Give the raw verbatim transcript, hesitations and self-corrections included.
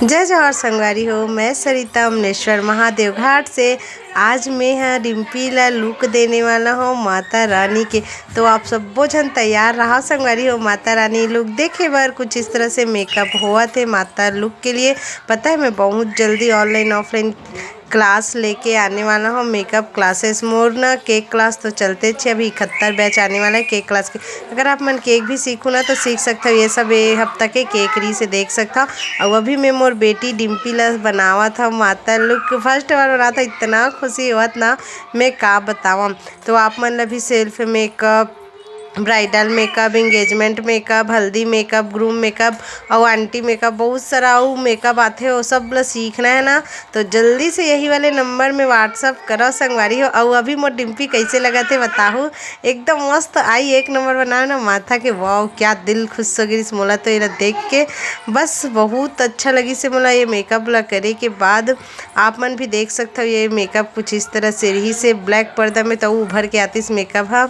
जय जोहार संगवारी हो, मैं सरिता अमलेश्वर महादेव घाट से। आज मैं ह रिम्पी ला लुक देने वाला हूँ माता रानी के। तो आप सब्बो झन तैयार रहा संगवारी हो माता रानी लुक देखे बर। कुछ इस तरह से मेकअप होवत हे माता लुक के लिए। पता है, मैं बहुत जल्दी ऑनलाइन ऑफलाइन क्लास लेके आने वाला हूँ मेकअप क्लासेस। मोर ना केक क्लास तो चलते छे, अभी इकहत्तर बैच आने वाला है केक क्लास के। अगर आप मन केक भी सीखू ना तो सीख सकते हो। ये सब ये हफ्ता के केक री से देख सकता हो। और अभी मैं मोर बेटी डिम्पी ला बनावत हूँ माता लुक। फर्स्ट बार बनाता, इतना खुशी होत ना, मैं का बतावं। तो आप मन ला भी self makeup, bridal makeup, engagement makeup, हल्दी मेकअप, ग्रूम मेकअप और आंटी मेकअप, बहुत सारा अउ मेकअप आथे, वो सब ला सीखना है ना। तो जल्दी से यही वाले नंबर में WhatsApp करो संगवारी हो। और अभी मोर डिम्पी कैसे लगा थे बताहू, एकदम मस्त आई, एक नंबर बनावे ना माथा के। वाओ, क्या दिल खुश हो गई मोला तो एला देख के। बस बहुत अच्छा लगी से मोला ये मेकअप ला करे के बाद। आप मन भी देख सकते हो ये मेकअप कुछ इस तरह से रही से ब्लैक पर्दा में तो उभर के आतीस मेकअप हा।